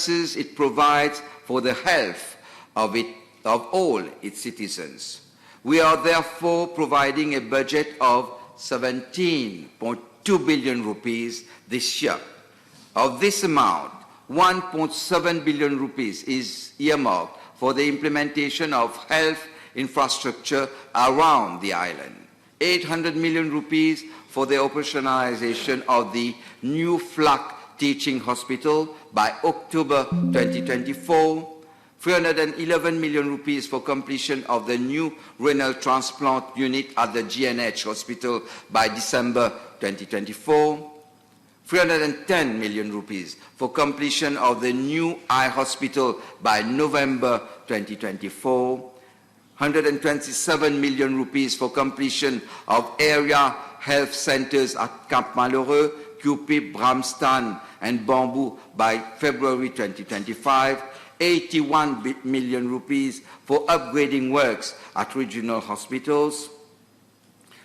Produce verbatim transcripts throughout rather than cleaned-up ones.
it provides for the health of it, of all its citizens. We are therefore providing a budget of seventeen point two billion rupees this year. Of this amount, one point seven billion rupees is earmarked for the implementation of health infrastructure around the island, eight hundred million rupees for the operationalization of the new Flak Teaching Hospital by October twenty twenty-four, three hundred and eleven million rupees for completion of the new renal transplant unit at the G N H hospital by December twenty twenty-four, three hundred and ten million rupees for completion of the new eye hospital by November twenty twenty-four, hundred and twenty-seven million rupees for completion of area health centers at Cap Malheureux, Kiupipe, Bramstan and Bambou by February twenty twenty-five, eighty-one million rupees for upgrading works at regional hospitals,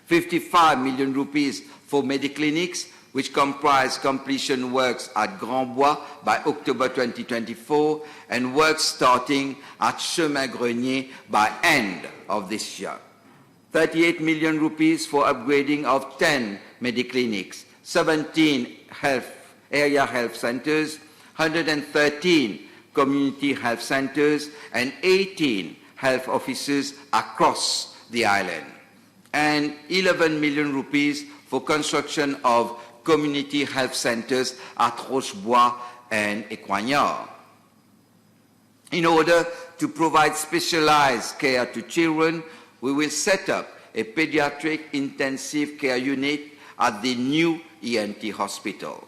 fifty-five million rupees for mediclinics, which comprise completion works at Grand Bois by October twenty twenty-four and works starting at Chemin Grenier by end of this year. Thirty-eight million rupees for upgrading of ten mediclinics, seventeen health, area health centers, hundred and thirteen community health centers, and eighteen health offices across the island, and eleven million rupees for construction of community health centers at Roche-Bois and Coignard. In order to provide specialized care to children, we will set up a pediatric intensive care unit at the new E N T hospital.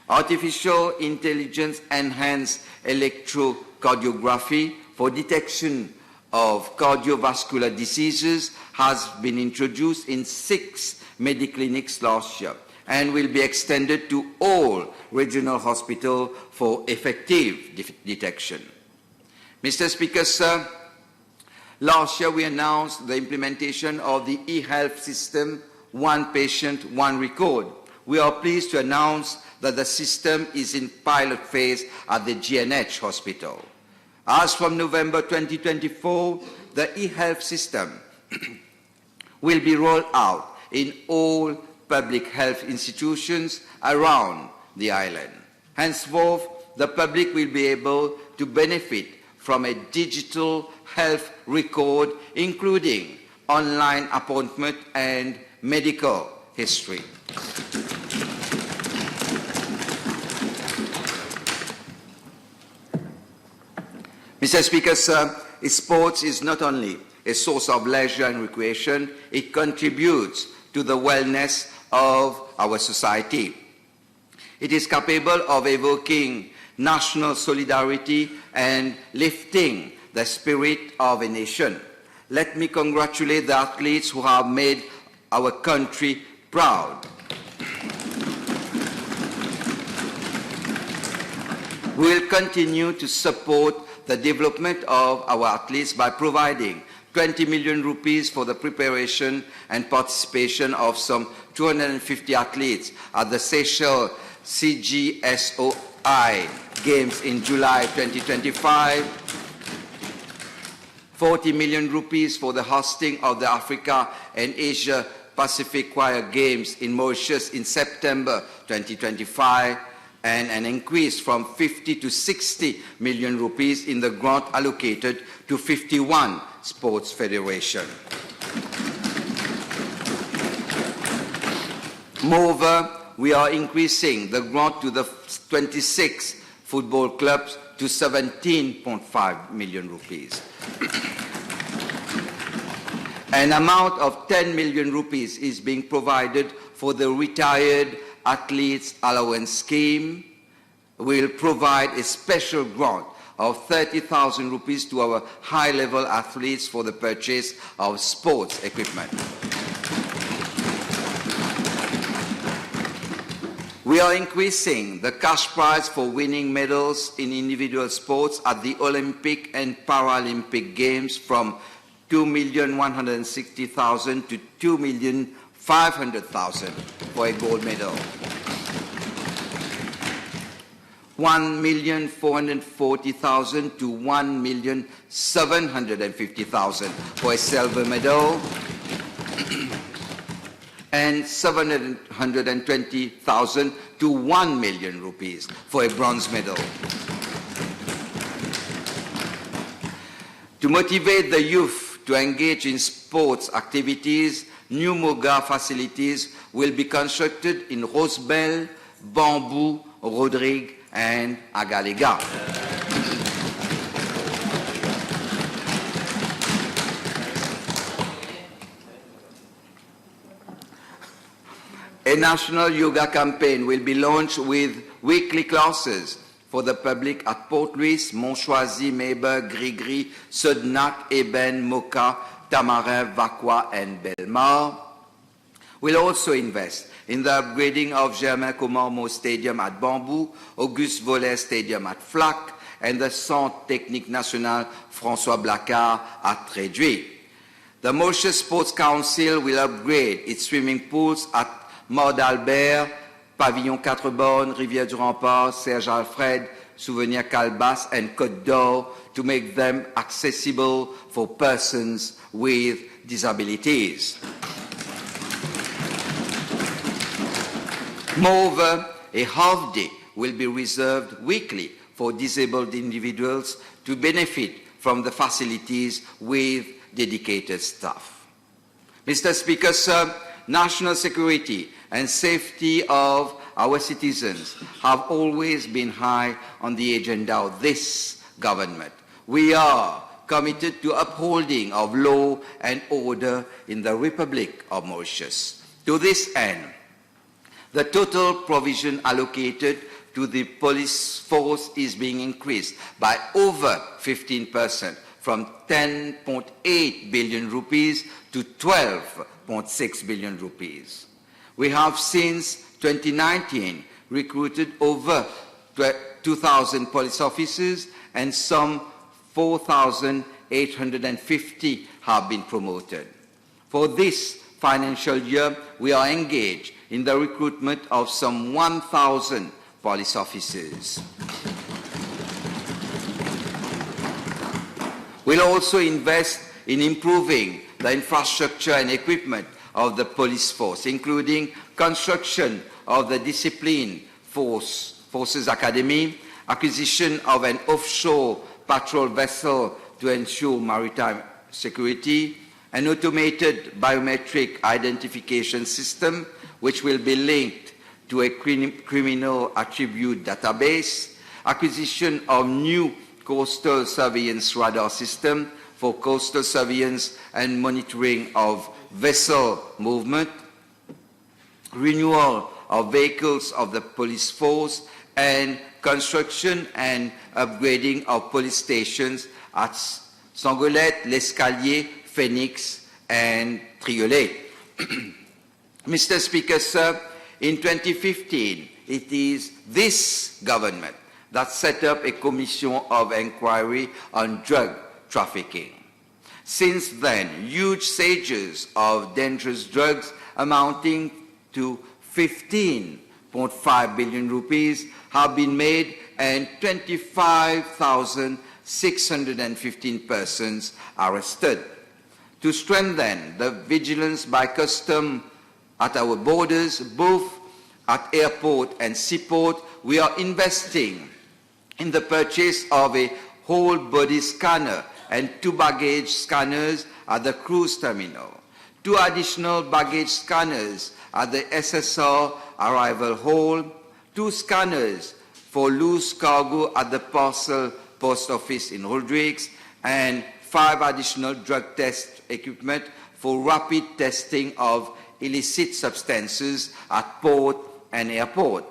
Artificial intelligence enhanced electrocardiography for detection of cardiovascular diseases has been introduced in six mediclinics last year and will be extended to all regional hospital for effective de-, detection. Mister Speaker, sir, last year we announced the implementation of the e-health system, One Patient, One Record. We are pleased to announce that the system is in pilot phase at the G N H hospital. As from November twenty twenty-four, the e-health system will be rolled out in all public health institutions around the island. Henceforth, the public will be able to benefit from a digital health record, including online appointment and medical history. Mister Speaker, sir, sports is not only a source of leisure and recreation, it contributes to the wellness of our society. It is capable of evoking national solidarity and lifting the spirit of a nation. Let me congratulate the athletes who have made our country proud. We will continue to support the development of our athletes by providing twenty million rupees for the preparation and participation of some two hundred and fifty athletes at the Seychelles C G S O I Games in July twenty twenty-five, forty million rupees for the hosting of the Africa and Asia Pacific Choir Games in Mauritius in September twenty twenty-five, and an increase from fifty to sixty million rupees in the grant allocated to fifty-one sports federation. Moreover, we are increasing the grant to the twenty-six football clubs to seventeen point five million rupees. An amount of ten million rupees is being provided for the Retired Athletes Allowance Scheme. Will provide a special grant of thirty thousand rupees to our high-level athletes for the purchase of sports equipment. We are increasing the cash prize for winning medals in individual sports at the Olympic and Paralympic Games from two million one hundred sixty thousand to two million five hundred thousand for a gold medal. one million four hundred forty thousand to one million seven hundred fifty thousand for a silver medal, and seven hundred twenty thousand to one million rupees for a bronze medal. To motivate the youth to engage in sports activities, new Moga facilities will be constructed in Rosebel, Bambou, Rodrigue, and Agalega. A national yoga campaign will be launched with weekly classes for the public at Port Louis, Mont Choisi, Maubeuge, Guiri-Guiri, Sodenac, Ebene, Moka, Tamarin, Vacoas and Bellemare. We'll also invest in the upgrading of Germain Comormeaux Stadium at Bambou, Auguste Vollère Stadium at Flac, and the Centre Technique National François Blacquart at Treduic. The Mauritius Sports Council will upgrade its swimming pools at Mort d'Albert, Pavillon Quatre Bornes, Rivière du Rempart, Serge Alfred, Souvenir Calebasse and Côte d'Or to make them accessible for persons with disabilities. Moreover, a half day will be reserved weekly for disabled individuals to benefit from the facilities with dedicated staff. Mister Speaker, sir, national security and safety of our citizens have always been high on the agenda of this government. We are committed to upholding of law and order in the Republic of Mauritius. To this end, the total provision allocated to the police force is being increased by over fifteen percent, from ten point eight billion rupees to twelve point six billion rupees. We have, since twenty nineteen, recruited over tw-, two thousand police officers, and some four thousand eight hundred and fifty have been promoted. For this financial year, we are engaged in the recruitment of some one thousand police officers. We'll also invest in improving the infrastructure and equipment of the police force, including construction of the Discipline Force, Forces Academy, acquisition of an offshore patrol vessel to ensure maritime security, an automated biometric identification system, which will be linked to a crim-, criminal attribute database, acquisition of new coastal surveillance radar system for coastal surveillance and monitoring of vessel movement, renewal of vehicles of the police force, and construction and upgrading of police stations at Sangolette, L'Escalier, Phoenix, and Triolet. Mister Speaker, sir, in twenty fifteen, it is this government that set up a commission of inquiry on drug trafficking. Since then, huge seizures of dangerous drugs amounting to fifteen point five billion rupees have been made and twenty-five thousand six hundred and fifteen persons arrested. To strengthen the vigilance by custom at our borders, both at airport and seaport, we are investing in the purchase of a whole body scanner and two baggage scanners at the cruise terminal, two additional baggage scanners at the S S R arrival hall, two scanners for loose cargo at the parcel post office in Rodrigues, and five additional drug test equipment for rapid testing of illicit substances at port and airport.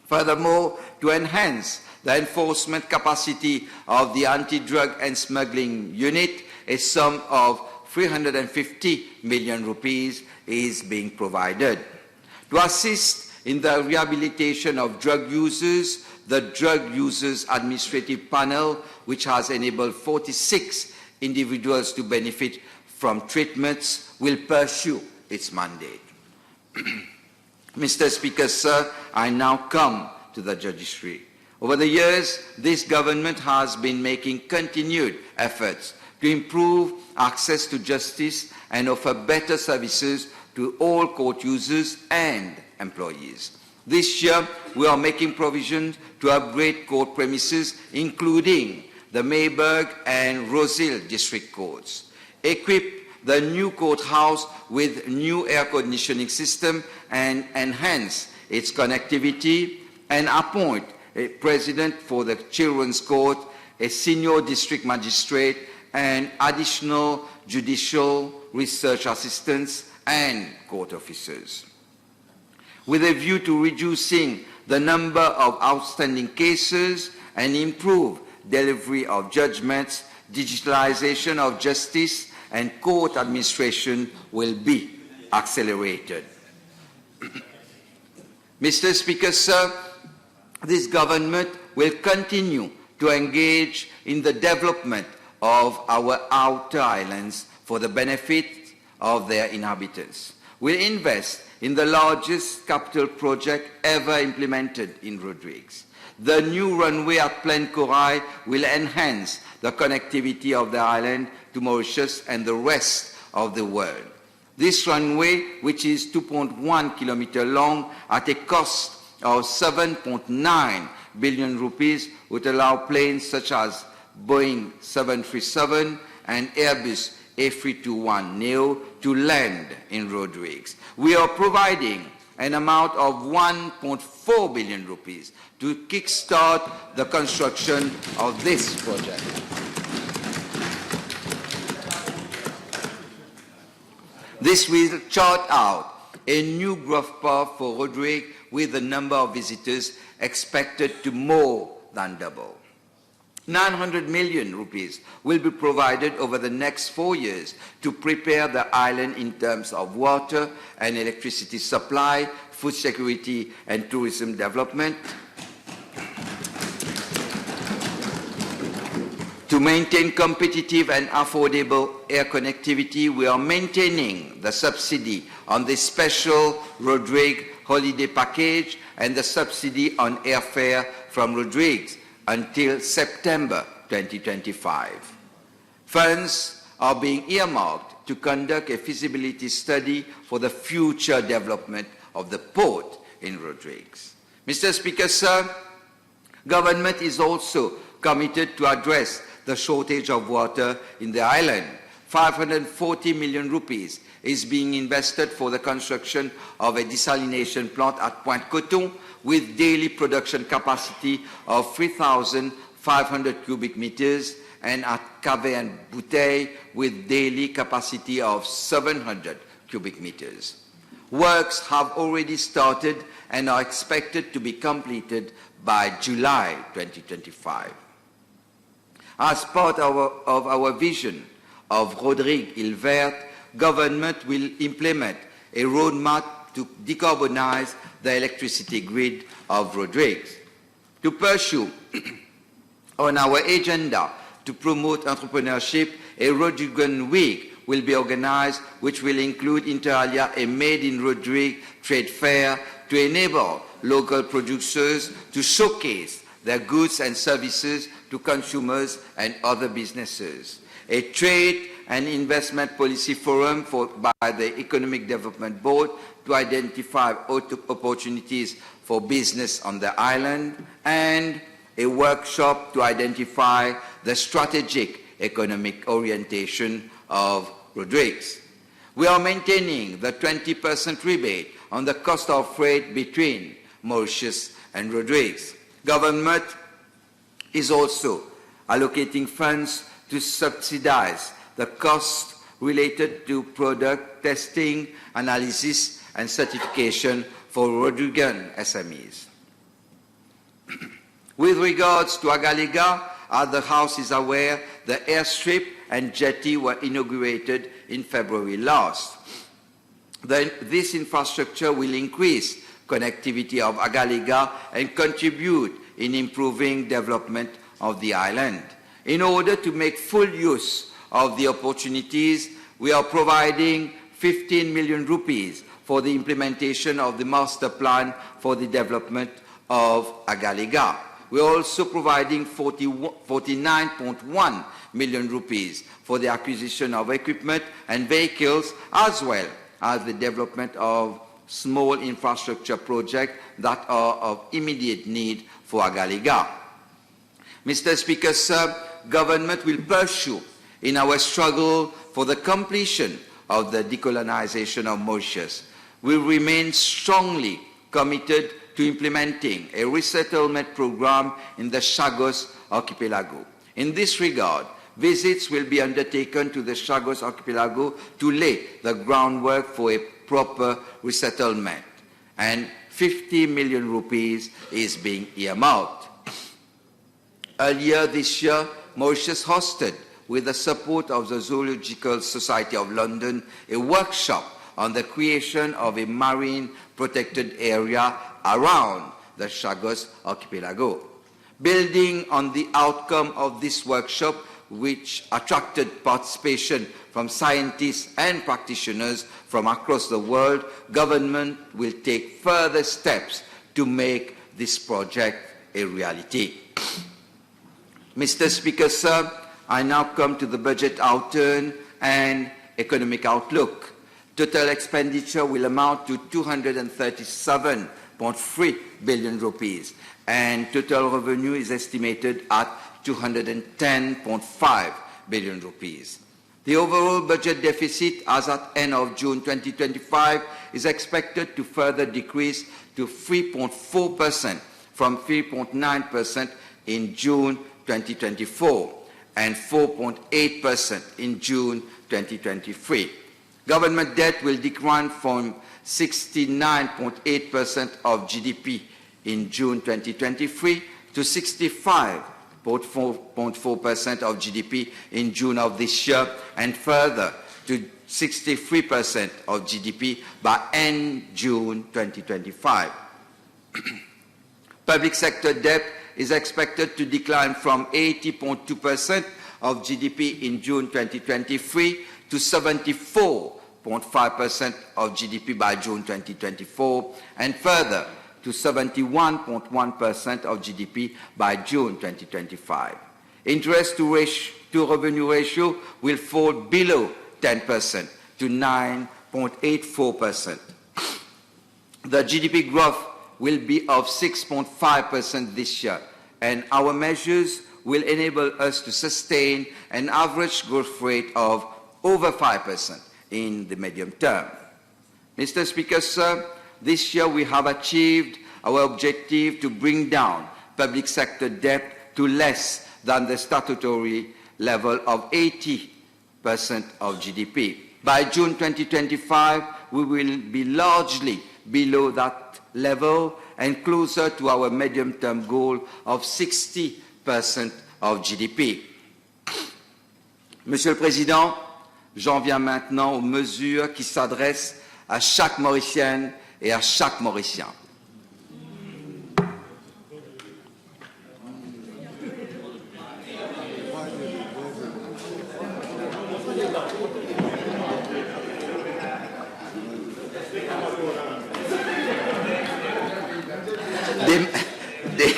Furthermore, to enhance the enforcement capacity of the Anti-Drug and Smuggling Unit, a sum of three hundred and fifty million rupees is being provided. To assist in the rehabilitation of drug users, the Drug Users Administrative Panel, which has enabled forty-six individuals to benefit from treatments, will pursue its mandate. Mister Speaker, sir, I now come to the judiciary. Over the years, this government has been making continued efforts to improve access to justice and offer better services to all court users and employees. This year, we are making provisions to upgrade court premises, including the Marburg and Rose Hill District Courts, equip the new courthouse with new air conditioning system and enhance its connectivity, and appoint a president for the Children's Court, a senior district magistrate, and additional judicial research assistants and court officers. With a view to reducing the number of outstanding cases and improve delivery of judgments, digitalization of justice and court administration will be accelerated. Mister Speaker, sir, this government will continue to engage in the development of our outer islands for the benefit of their inhabitants. We'll invest in the largest capital project ever implemented in Rodrigues. The new runway at Plaine Corail will enhance the connectivity of the island to Mauritius and the rest of the world. This runway, which is two point one kilometer long at a cost of seven point nine billion rupees, would allow planes such as Boeing seven three seven and Airbus A three two one neo to land in Rodrigues. We are providing an amount of one point four billion rupees to kickstart the construction of this project. This will chart out a new growth path for Rodrigues, with the number of visitors expected to more than double. Nine hundred million rupees will be provided over the next four years to prepare the island in terms of water and electricity supply, food security and tourism development. To maintain competitive and affordable air connectivity, we are maintaining the subsidy on the special Rodrigues holiday package and the subsidy on airfare from Rodrigues until September twenty twenty-five. Funds are being earmarked to conduct a feasibility study for the future development of the port in Rodrigues. Mister Speaker, sir, government is also committed to address the shortage of water in the island. Five hundred forty million rupees is being invested for the construction of a desalination plant at Pointe Coton, with daily production capacity of three thousand five hundred cubic meters, and at Caverne Bouteille, with daily capacity of seven hundred cubic meters. Works have already started and are expected to be completed by July twenty twenty-five. As part of our, of our vision of Rodrigues Île Verte, government will implement a roadmap to decarbonize the electricity grid of Rodrigues. To pursue on our agenda to promote entrepreneurship, a Rodriguan Week will be organized, which will include, inter alia, a Made in Rodrigues trade fair to enable local producers to showcase their goods and services to consumers and other businesses. A trade and investment policy forum for, by the Economic Development Board to identify op-, opportunities for business on the island, and a workshop to identify the strategic economic orientation of Rodrigues. We are maintaining the twenty percent rebate on the cost of freight between Mauritius and Rodrigues. Government is also allocating funds to subsidize the cost related to product testing, analysis, and certification for Rodriguan S M Es. With regards to Agalega, as the House is aware, the airstrip and jetty were inaugurated in February last. Then this infrastructure will increase connectivity of Agalega and contribute in improving development of the island. In order to make full use of the opportunities, we are providing fifteen million rupees for the implementation of the master plan for the development of Agalega. We're also providing forty, forty-nine point one million rupees for the acquisition of equipment and vehicles, as well as the development of small infrastructure projects that are of immediate need for Agalega. Mister Speaker, sir, government will pursue in our struggle for the completion of the decolonization of Mauritius. We remain strongly committed to implementing a resettlement program in the Chagos archipelago. In this regard, visits will be undertaken to the Chagos archipelago to lay the groundwork for a proper resettlement, and fifty million rupees is being earmarked. Earlier this year, Mauritius hosted, with the support of the Zoological Society of London, a workshop on the creation of a marine protected area around the Chagos archipelago. Building on the outcome of this workshop, which attracted participation from scientists and practitioners from across the world, government will take further steps to make this project a reality. Mister Speaker, sir, I now come to the budget outturn and economic outlook. Total expenditure will amount to two hundred and thirty-seven point three billion rupees, and total revenue is estimated at two hundred and ten point five billion rupees. The overall budget deficit as at end of June twenty twenty-five is expected to further decrease to three point four percent from three point nine percent in June twenty twenty-four and four point eight percent in June twenty twenty-three. Government debt will decline from sixty-nine point eight percent of G D P in June twenty twenty-three to sixty-five point four percent of G D P in June of this year, and further to sixty-three percent of G D P by end June twenty twenty-five. Public sector debt is expected to decline from eighty point two percent of G D P in June twenty twenty-three to seventy-four point five percent of G D P by June twenty twenty-four, and further to seventy-one point one percent of G D P by June twenty twenty-five. Interest to, rat- to revenue ratio will fall below ten percent to nine point eight four percent. The G D P growth will be of six point five percent this year, and our measures will enable us to sustain an average growth rate of over five percent in the medium term. Mister Speaker, sir, this year we have achieved our objective to bring down public sector debt to less than the statutory level of eighty percent of G D P. By June twenty twenty-five, we will be largely below that level and closer to our medium-term goal of sixty percent of G D P. Monsieur le Président, j'en viens maintenant aux mesures qui s'adressent à chaque Mauricienne et à chaque Mauricien. Des, des,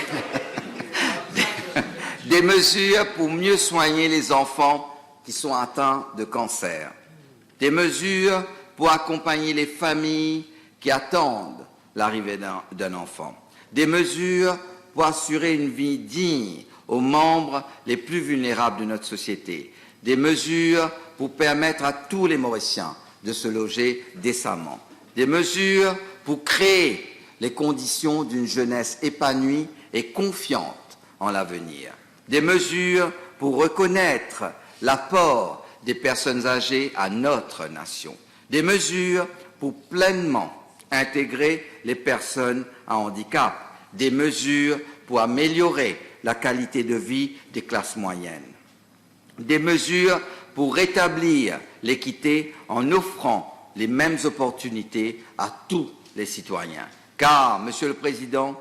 des, des mesures pour mieux soigner les enfants qui sont atteints de cancer. Des mesures pour accompagner les familles qui attendent l'arrivée d'un, d'un enfant. Des mesures pour assurer une vie digne aux membres les plus vulnérables de notre société. Des mesures pour permettre à tous les Mauriciens de se loger décemment. Des mesures pour créer les conditions d'une jeunesse épanouie et confiante en l'avenir. Des mesures pour reconnaître l'apport des personnes âgées à notre nation. Des mesures pour pleinement intégrer les personnes à handicap. Des mesures pour améliorer la qualité de vie des classes moyennes. Des mesures pour rétablir l'équité en offrant les mêmes opportunités à tous les citoyens. Car, Monsieur le Président,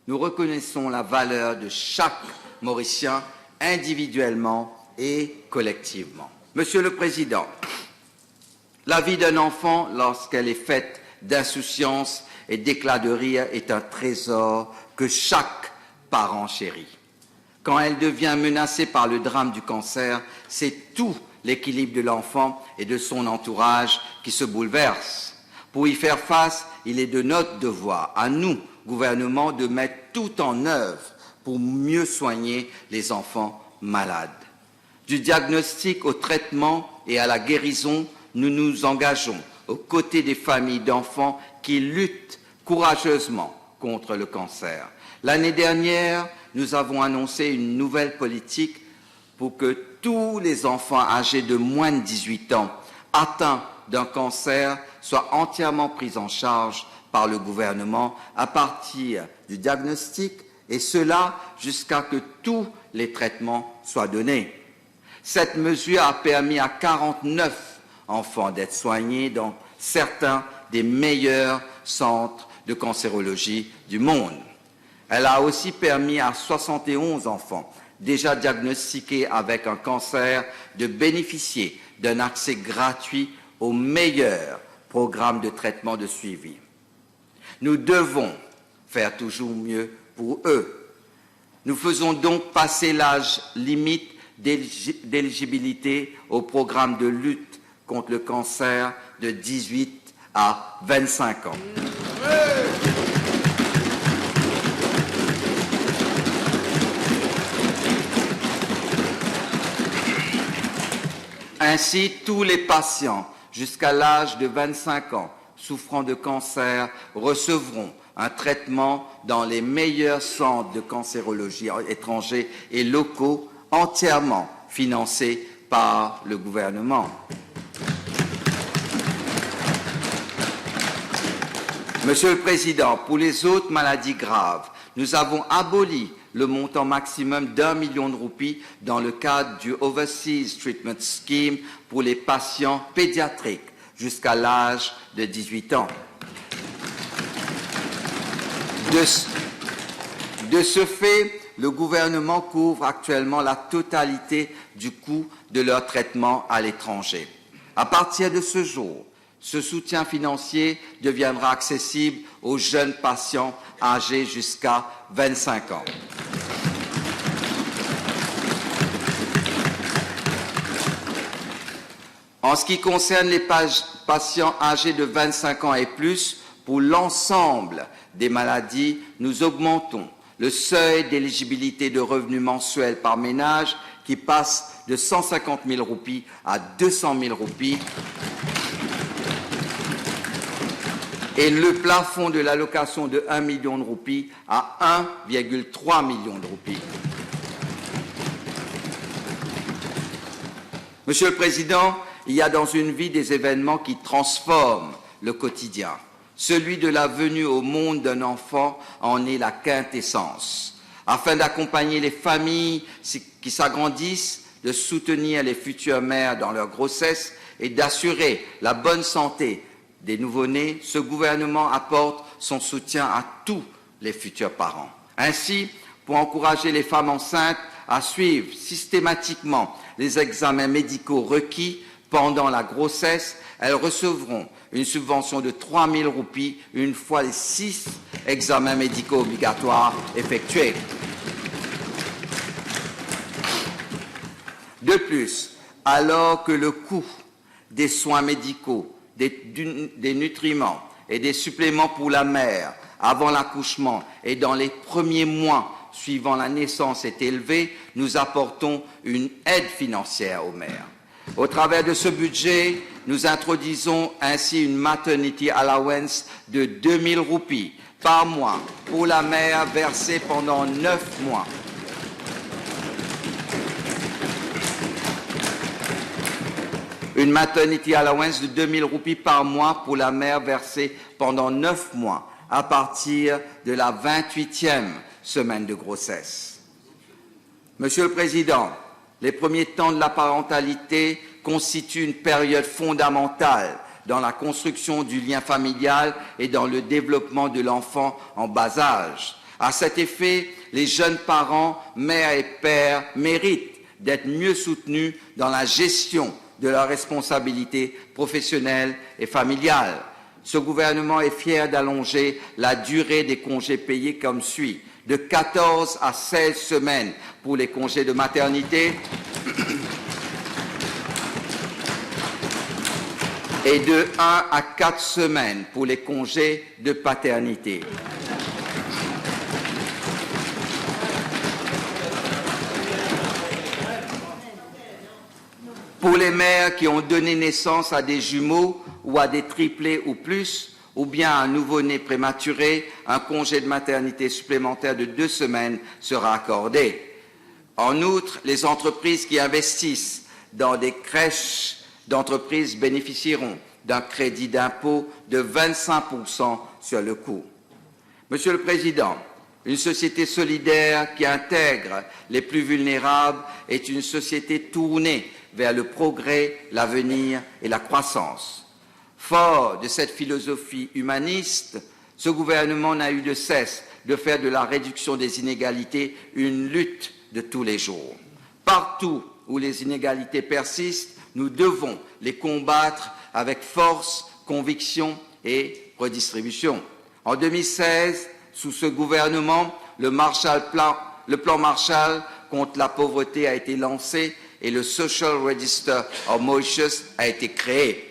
nous reconnaissons la valeur de chaque Mauricien individuellement et collectivement. Monsieur le Président, la vie d'un enfant, lorsqu'elle est faite d'insouciance et d'éclats de rire, est un trésor de chaque parent chéri. Quand elle devient menacée par le drame du cancer, c'est tout l'équilibre de l'enfant et de son entourage qui se bouleverse. Pour y faire face, il est de notre devoir, à nous, gouvernement, de mettre tout en œuvre pour mieux soigner les enfants malades. Du diagnostic au traitement et à la guérison, nous nous engageons aux côtés des familles d'enfants qui luttent courageusement contre le cancer. L'année dernière, nous avons annoncé une nouvelle politique pour que tous les enfants âgés de moins de dix-huit ans atteints d'un cancer soient entièrement pris en charge par le gouvernement à partir du diagnostic, et cela jusqu'à que tous les traitements soient donnés. Cette mesure a permis à quarante-neuf enfants d'être soignés dans certains des meilleurs centres de cancérologie du monde. Elle a aussi permis à soixante et onze enfants déjà diagnostiqués avec un cancer de bénéficier d'un accès gratuit aux meilleurs programmes de traitement de suivi. Nous devons faire toujours mieux pour eux. Nous faisons donc passer l'âge limite d'éligibilité au programme de lutte contre le cancer de dix-huit à vingt-cinq ans. Ainsi, tous les patients jusqu'à l'âge de vingt-cinq ans souffrant de cancer recevront un traitement dans les meilleurs centres de cancérologie étrangers et locaux, entièrement financés par le gouvernement. Monsieur le Président, pour les autres maladies graves, nous avons aboli le montant maximum d'un million de roupies dans le cadre du Overseas Treatment Scheme pour les patients pédiatriques jusqu'à l'âge de dix-huit ans. De ce, de ce fait, le gouvernement couvre actuellement la totalité du coût de leur traitement à l'étranger. À partir de ce jour, ce soutien financier deviendra accessible aux jeunes patients âgés jusqu'à vingt-cinq ans. En ce qui concerne les pa-, patients âgés de vingt-cinq ans et plus, pour l'ensemble des maladies, nous augmentons le seuil d'éligibilité de revenus mensuels par ménage qui passe de cent cinquante mille roupies à deux cent mille roupies et le plafond de l'allocation de un million de roupies à un virgule trois million de roupies. Monsieur le Président, il y a dans une vie des événements qui transforment le quotidien. Celui de la venue au monde d'un enfant en est la quintessence. Afin d'accompagner les familles si-, qui s'agrandissent, de soutenir les futures mères dans leur grossesse et d'assurer la bonne santé des nouveau-nés, ce gouvernement apporte son soutien à tous les futurs parents. Ainsi, pour encourager les femmes enceintes à suivre systématiquement les examens médicaux requis pendant la grossesse, elles recevront une subvention de trois mille roupies une fois les six examens médicaux obligatoires effectués. De plus, alors que le coût des soins médicaux, des, du-, des nutriments et des suppléments pour la mère avant l'accouchement et dans les premiers mois suivant la naissance est élevé, nous apportons une aide financière aux mères. Au travers de ce budget, nous introduisons ainsi une maternity allowance de deux mille roupies par mois pour la mère, versée pendant neuf mois. Une maternity allowance de deux mille roupies par mois pour la mère, versée pendant neuf mois à partir de la vingt-huitième semaine de grossesse. Monsieur le Président, les premiers temps de la parentalité constituent une période fondamentale dans la construction du lien familial et dans le développement de l'enfant en bas âge. À cet effet, les jeunes parents, mères et pères, méritent d'être mieux soutenus dans la gestion de leurs responsabilités professionnelles et familiales. Ce gouvernement est fier d'allonger la durée des congés payés comme suit. de quatorze à seize semaines pour les congés de maternité et de un à quatre semaines pour les congés de paternité. Pour les mères qui ont donné naissance à des jumeaux ou à des triplés ou plus, ou bien à un nouveau-né prématuré, un congé de maternité supplémentaire de deux semaines sera accordé. En outre, les entreprises qui investissent dans des crèches d'entreprise bénéficieront d'un crédit d'impôt de vingt-cinq pour cent sur le coût. Monsieur le Président, une société solidaire qui intègre les plus vulnérables est une société tournée vers le progrès, l'avenir et la croissance. Fort de cette philosophie humaniste, ce gouvernement n'a eu de cesse de faire de la réduction des inégalités une lutte de tous les jours. Partout où les inégalités persistent, nous devons les combattre avec force, conviction et redistribution. En deux mille seize, sous ce gouvernement, le Marshall Plan, le plan Marshall contre la pauvreté a été lancé et le Social Register of Mauritius a été créé.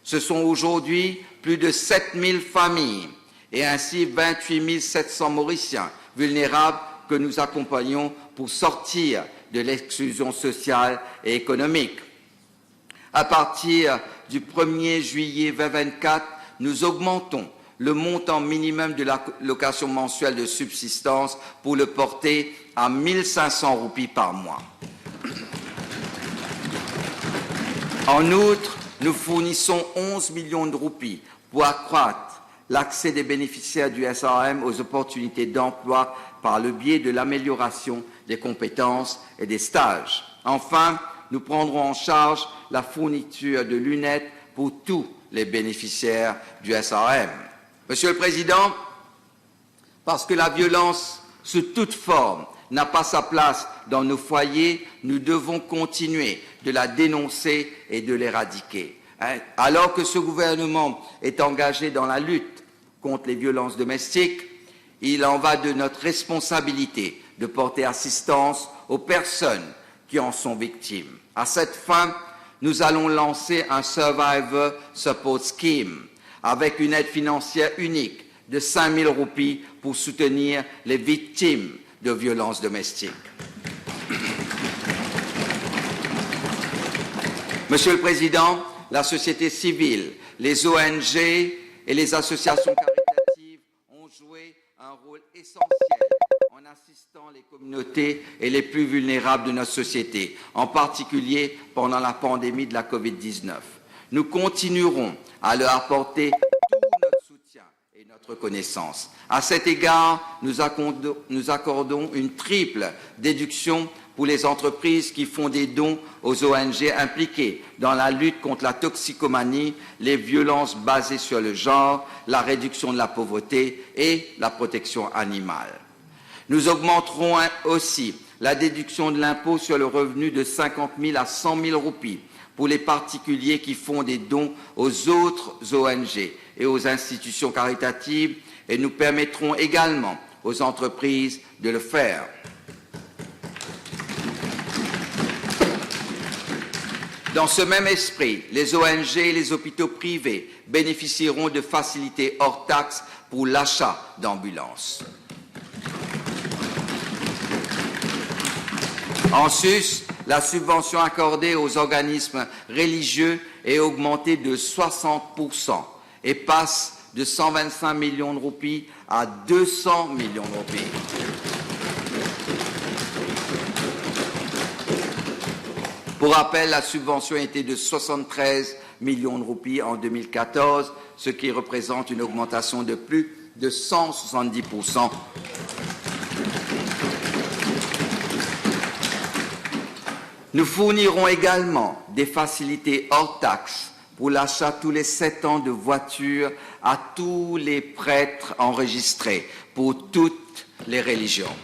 Ce sont aujourd'hui plus de sept mille familles et ainsi vingt-huit mille sept cents Mauriciens vulnérables que nous accompagnons pour sortir de l'exclusion sociale et économique. À partir du premier juillet vingt vingt-quatre, nous augmentons le montant minimum de l'allocation mensuelle de subsistance pour le porter à mille cinq cents roupies par mois. En outre, nous fournissons onze millions de roupies pour accroître l'accès des bénéficiaires du S R M aux opportunités d'emploi par le biais de l'amélioration des compétences et des stages. Enfin, nous prendrons en charge la fourniture de lunettes pour tous les bénéficiaires du S R M. Monsieur le Président, parce que la violence sous toute forme n'a pas sa place dans nos foyers, nous devons continuer de la dénoncer et de l'éradiquer. Hein, alors que ce gouvernement est engagé dans la lutte contre les violences domestiques, il en va de notre responsabilité de porter assistance aux personnes qui en sont victimes. À cette fin, nous allons lancer un Survivor Support Scheme avec une aide financière unique de cinq mille roupies pour soutenir les victimes de violences domestiques. Monsieur le Président, la société civile, les O N G et les associations caritatives ont joué un rôle essentiel en assistant les communautés et les plus vulnérables de notre société, en particulier pendant la pandémie de la covid dix-neuf. Nous continuerons à leur apporter tout notre soutien et notre reconnaissance. À cet égard, nous accordons, nous accordons une triple déduction pour les entreprises qui font des dons aux O N G impliquées dans la lutte contre la toxicomanie, les violences basées sur le genre, la réduction de la pauvreté et la protection animale. Nous augmenterons aussi la déduction de l'impôt sur le revenu de cinquante mille à cent mille roupies pour les particuliers qui font des dons aux autres O N G et aux institutions caritatives et nous permettrons également aux entreprises de le faire. Dans ce même esprit, les O N G et les hôpitaux privés bénéficieront de facilités hors taxe pour l'achat d'ambulances. En sus, la subvention accordée aux organismes religieux est augmentée de soixante pour cent et passe de cent vingt-cinq millions de roupies à deux cents millions de roupies. Pour rappel, la subvention était de soixante-treize millions de roupies en deux mille quatorze, ce qui représente une augmentation de plus de cent soixante-dix pour cent. Nous fournirons également des facilités hors taxe pour l'achat tous les sept ans de voitures à tous les prêtres enregistrés pour toutes les religions.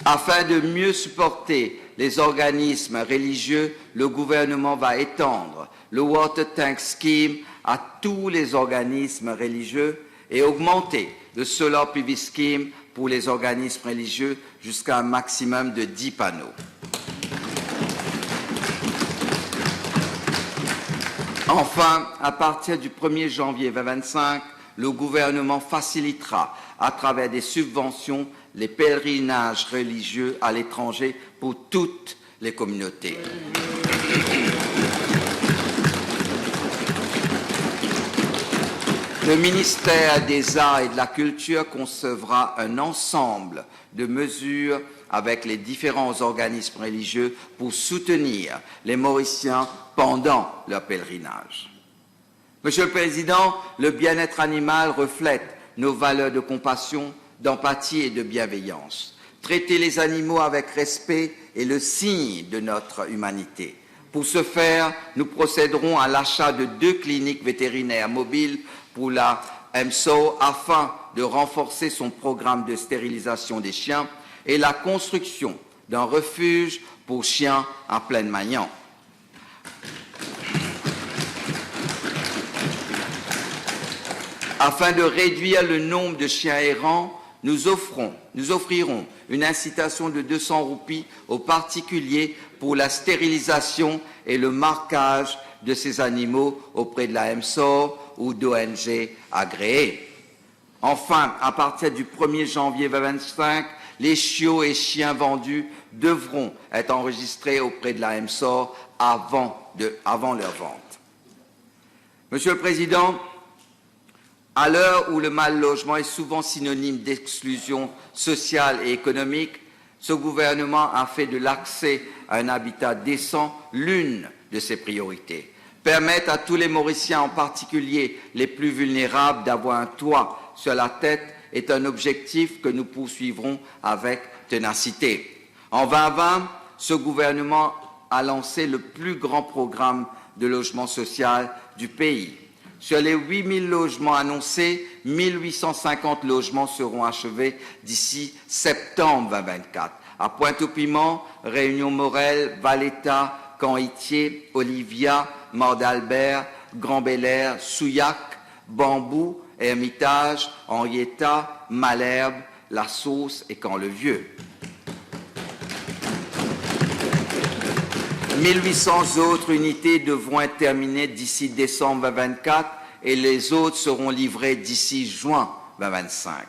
Afin de mieux supporter les organismes religieux, le gouvernement va étendre le Water Tank Scheme à tous les organismes religieux et augmenter le Solar P V Scheme pour les organismes religieux jusqu'à un maximum de dix panneaux. Enfin, à partir du premier janvier vingt vingt-cinq, le gouvernement facilitera, à travers des subventions, les pèlerinages religieux à l'étranger pour toutes les communautés. Le ministère des Arts et de la Culture concevra un ensemble de mesures avec les différents organismes religieux pour soutenir les Mauriciens pendant leur pèlerinage. Monsieur le Président, le bien-être animal reflète nos valeurs de compassion, d'empathie et de bienveillance. Traiter les animaux avec respect est le signe de notre humanité. Pour ce faire, nous procéderons à l'achat de deux cliniques vétérinaires mobiles pour la M S O R afin de renforcer son programme de stérilisation des chiens et la construction d'un refuge pour chiens à Plaine-Magnan. Afin de réduire le nombre de chiens errants, nous offrons, nous offrirons une incitation de deux cents roupies aux particuliers pour la stérilisation et le marquage de ces animaux auprès de la M S O R ou d'O N G agréées. Enfin, à partir du premier janvier vingt vingt-cinq, les chiots et chiens vendus devront être enregistrés auprès de la M S O R avant de, avant leur vente. Monsieur le Président, à l'heure où le mal logement est souvent synonyme d'exclusion sociale et économique, ce gouvernement a fait de l'accès à un habitat décent l'une de ses priorités. Permettre à tous les Mauriciens, en particulier les plus vulnérables, d'avoir un toit sur la tête est un objectif que nous poursuivrons avec ténacité. En vingt vingt, ce gouvernement a lancé le plus grand programme de logement social du pays. Sur les huit mille logements annoncés, mille huit cent cinquante logements seront achevés d'ici septembre vingt vingt-quatre. À Pointe-au-Piment, Réunion Morel, Valetta, Camp Itié, Olivia, Mort d'Albert, Grand Bel Air, Souillac, Bambou, Ermitage, Henrietta, Malherbe, La Sauce et Camp le Vieux. Mille huit cents autres unités devront être terminées d'ici décembre vingt vingt-quatre et les autres seront livrées d'ici juin vingt vingt-cinq.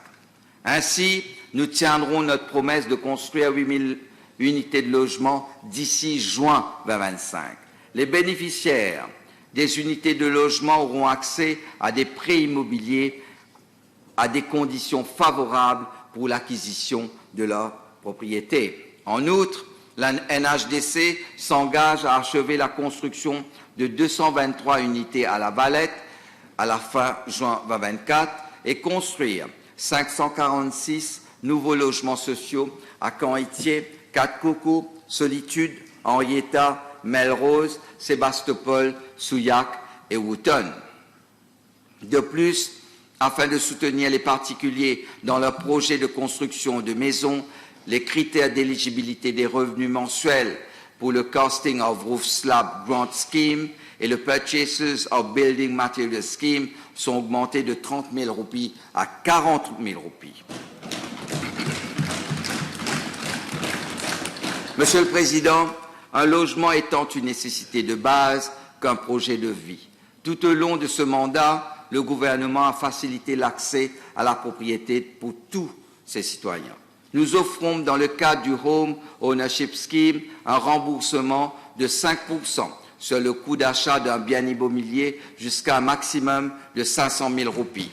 Ainsi, nous tiendrons notre promesse de construire huit mille unités de logement d'ici juin vingt vingt-cinq. Les bénéficiaires des unités de logement auront accès à des prêts immobiliers à des conditions favorables pour l'acquisition de leur propriété. En outre, la N H D C s'engage à achever la construction de deux cent vingt-trois unités à La Valette à la fin juin vingt vingt-quatre et construire cinq cent quarante-six nouveaux logements sociaux à Camp Itié, Quatre Cocos, Solitude, Henrietta, Melrose, Sébastopol, Souillac et Wootton. De plus, afin de soutenir les particuliers dans leur projet de construction de maisons, les critères d'éligibilité des revenus mensuels pour le Casting of Roof Slab Grant Scheme et le Purchases of Building Materials Scheme sont augmentés de trente mille roupies à quarante mille roupies. Monsieur le Président, un logement étant une nécessité de base qu'un projet de vie, tout au long de ce mandat, le gouvernement a facilité l'accès à la propriété pour tous ses citoyens. Nous offrons, dans le cadre du Home Ownership Scheme, un remboursement de cinq pour cent sur le coût d'achat d'un bien immobilier jusqu'à un maximum de cinq cent mille roupies.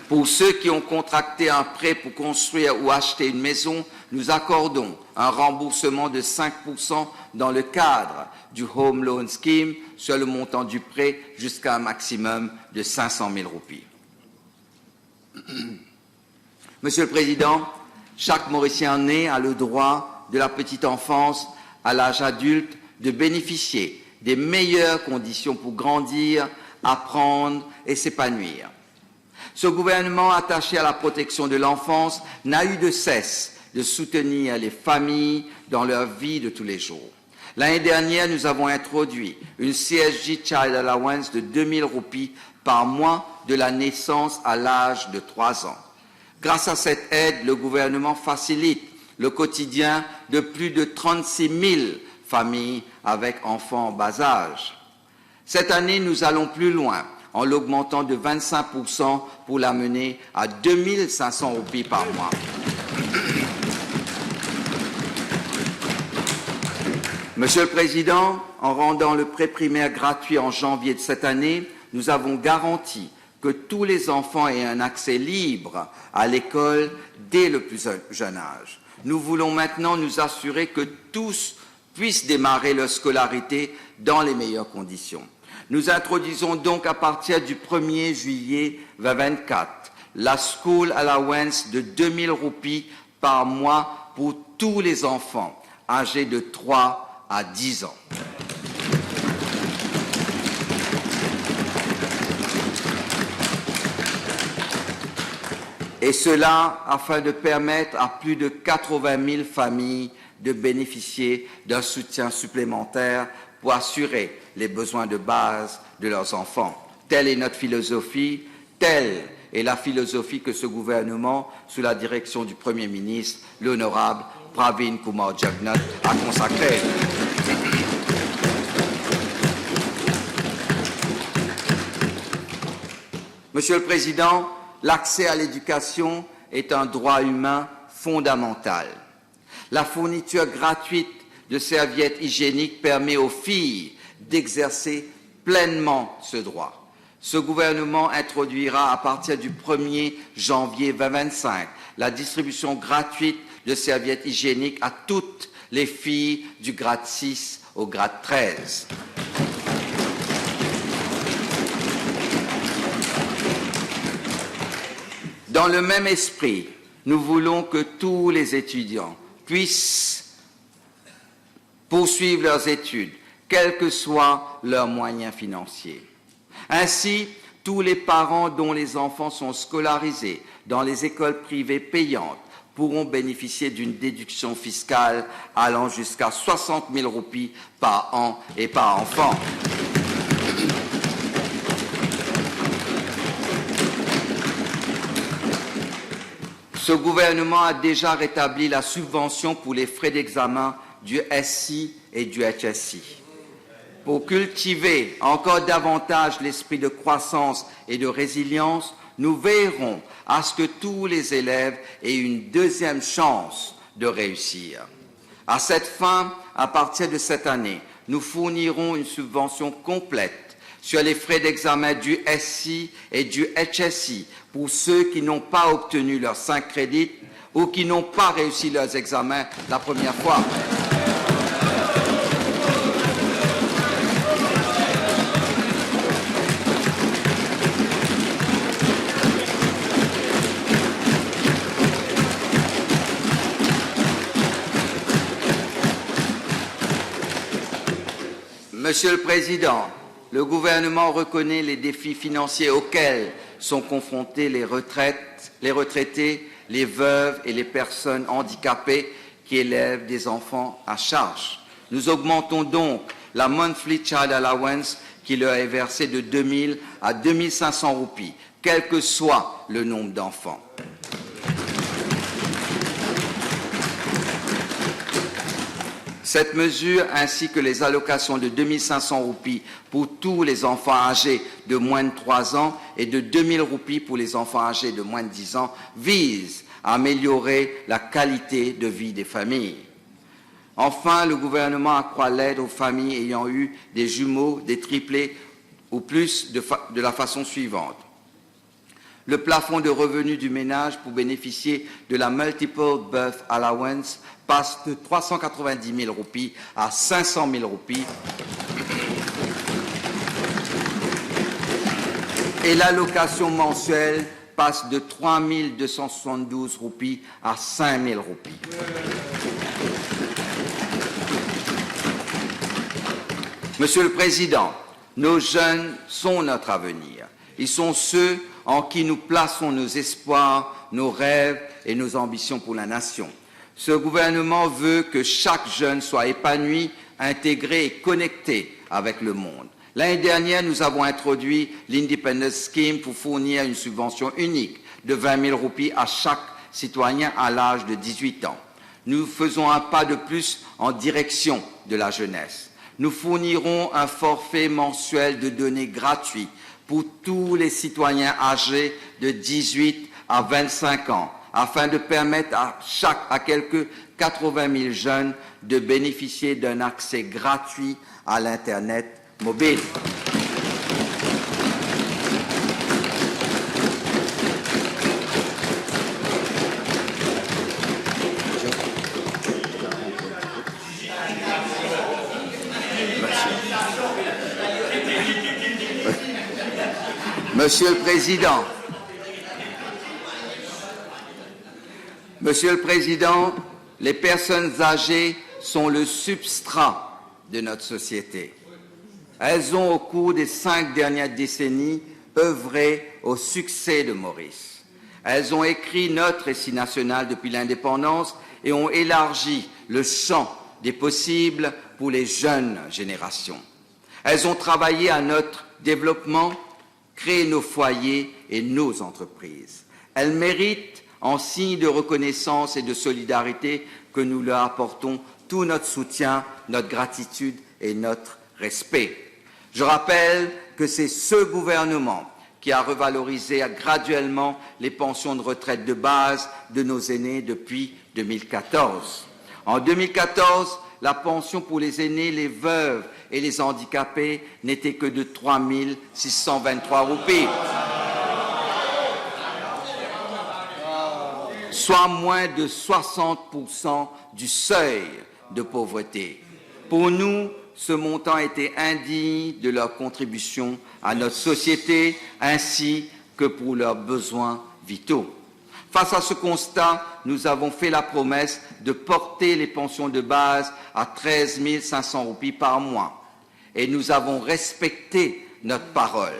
Pour ceux qui ont contracté un prêt pour construire ou acheter une maison, nous accordons un remboursement de cinq pour cent dans le cadre du Home Loan Scheme sur le montant du prêt jusqu'à un maximum de cinq cent mille roupies. Monsieur le Président, chaque Mauricien né a le droit de la petite enfance à l'âge adulte de bénéficier des meilleures conditions pour grandir, apprendre et s'épanouir. Ce gouvernement attaché à la protection de l'enfance n'a eu de cesse de soutenir les familles dans leur vie de tous les jours. L'année dernière, nous avons introduit une C S G Child Allowance de deux mille roupies par mois de la naissance à l'âge de trois ans. Grâce à cette aide, le gouvernement facilite le quotidien de plus de trente-six mille familles avec enfants en bas âge. Cette année, nous allons plus loin en l'augmentant de vingt-cinq pour cent pour l'amener à deux mille cinq cents roupies par mois. Monsieur le Président, en rendant le pré-primaire gratuit en janvier de cette année, nous avons garanti que tous les enfants aient un accès libre à l'école dès le plus jeune âge. Nous voulons maintenant nous assurer que tous puissent démarrer leur scolarité dans les meilleures conditions. Nous introduisons donc à partir du premier juillet vingt vingt-quatre la School Allowance de deux mille roupies par mois pour tous les enfants âgés de trois à dix ans. Et cela afin de permettre à plus de quatre-vingt mille familles de bénéficier d'un soutien supplémentaire pour assurer les besoins de base de leurs enfants. Telle est notre philosophie, telle est la philosophie que ce gouvernement, sous la direction du Premier ministre, l'honorable Pravin Kumar Jugnauth, a consacrée. Monsieur le Président, l'accès à l'éducation est un droit humain fondamental. La fourniture gratuite de serviettes hygiéniques permet aux filles d'exercer pleinement ce droit. Ce gouvernement introduira à partir du premier janvier vingt vingt-cinq la distribution gratuite de serviettes hygiéniques à toutes les filles du grade six au grade treize. Dans le même esprit, nous voulons que tous les étudiants puissent poursuivre leurs études, quels que soient leurs moyens financiers. Ainsi, tous les parents dont les enfants sont scolarisés dans les écoles privées payantes pourront bénéficier d'une déduction fiscale allant jusqu'à soixante mille roupies par an et par enfant. Ce gouvernement a déjà rétabli la subvention pour les frais d'examen du S C et du H S C. Pour cultiver encore davantage l'esprit de croissance et de résilience, nous veillerons à ce que tous les élèves aient une deuxième chance de réussir. À cette fin, à partir de cette année, nous fournirons une subvention complète sur les frais d'examen du S C et du H S C pour ceux qui n'ont pas obtenu leurs cinq crédits ou qui n'ont pas réussi leurs examens la première fois. Monsieur le Président, le gouvernement reconnaît les défis financiers auxquels sont confrontés les retraites, les retraités, les veuves et les personnes handicapées qui élèvent des enfants à charge. Nous augmentons donc la monthly child allowance qui leur est versée de deux mille à deux mille cinq cents roupies, quel que soit le nombre d'enfants. Cette mesure, ainsi que les allocations de deux mille cinq cents roupies pour tous les enfants âgés de moins de trois ans et de deux mille roupies pour les enfants âgés de moins de dix ans, vise à améliorer la qualité de vie des familles. Enfin, le gouvernement accroît l'aide aux familles ayant eu des jumeaux, des triplés ou plus de fa-, de la façon suivante. Le plafond de revenus du ménage pour bénéficier de la Multiple Birth Allowance passe de trois cent quatre-vingt-dix mille roupies à cinq cent mille roupies et l'allocation mensuelle passe de trois mille deux cent soixante-douze roupies à cinq mille roupies. Monsieur le Président, nos jeunes sont notre avenir. Ils sont ceux en qui nous plaçons nos espoirs, nos rêves et nos ambitions pour la nation. Ce gouvernement veut que chaque jeune soit épanoui intégré et connecté avec le monde. L'année dernière, nous avons introduit l'Independence Scheme pour fournir une subvention unique de vingt mille roupies à chaque citoyen à l'âge de dix-huit ans. Nous faisons un pas de plus en direction de la jeunesse. Nous fournirons un forfait mensuel de données gratuit pour tous les citoyens âgés de dix-huit à vingt-cinq ans, afin de permettre à chaque, à quelques quatre-vingt mille jeunes de bénéficier d'un accès gratuit à l'Internet mobile. Monsieur le Président, Monsieur le Président, les personnes âgées sont le substrat de notre société. Elles ont, au cours des cinq dernières décennies, œuvré au succès de Maurice. Elles ont écrit notre récit national depuis l'indépendance et ont élargi le champ des possibles pour les jeunes générations. Elles ont travaillé à notre développement, créé nos foyers et nos entreprises. Elles méritent, en signe de reconnaissance et de solidarité, que nous leur apportons tout notre soutien, notre gratitude et notre respect. Je rappelle que c'est ce gouvernement qui a revalorisé graduellement les pensions de retraite de base de nos aînés depuis deux mille quatorze. En deux mille quatorze, la pension pour les aînés, les veuves et les handicapés n'était que de trois mille six cent vingt-trois roupies, soit moins de soixante pour cent du seuil de pauvreté. Pour nous, ce montant était indigne de leur contribution à notre société ainsi que pour leurs besoins vitaux. Face à ce constat, nous avons fait la promesse de porter les pensions de base à treize mille cinq cents roupies par mois et nous avons respecté notre parole.